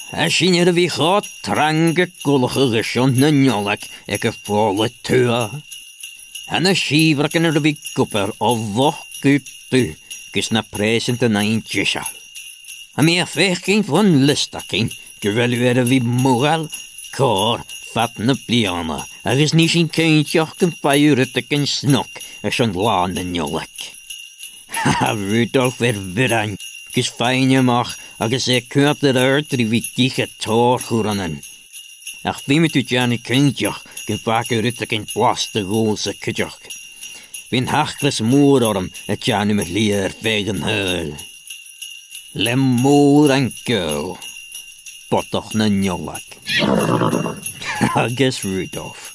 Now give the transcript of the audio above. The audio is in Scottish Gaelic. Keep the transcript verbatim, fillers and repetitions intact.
Tha sinn air a bhith cho trang a' cuideachadh airson na Nollaig aig a' Phòla Tuath. Tha na sìobhragan air a bhith ag obair o mhoch gu dubh gus na preusantan fhaighinn deiseil. Tha mi a' faicinn bhon liosta againn gu bheil thu air a bhith modhail còir fad na bliadhna, agus nì sinn cinnteach gum faigh thu rudeigin snog airson Latha na Nollaig. Tha Rudolph air bhioran gus faighinn a-mach agus e a' coimhead air adhart ri bhith ag ithe tòrr churranan. Ach feumaidh tu dèanamh cinnteach gum fàg thu rudeigin blasta dhòmhsa cuideachd. Bidh an t-acras mòr orm a' dèanamh mo shlighe air feadh an t-saoghail. Le mòran gaol, Bodach na Nollaig. Agus Rudolph.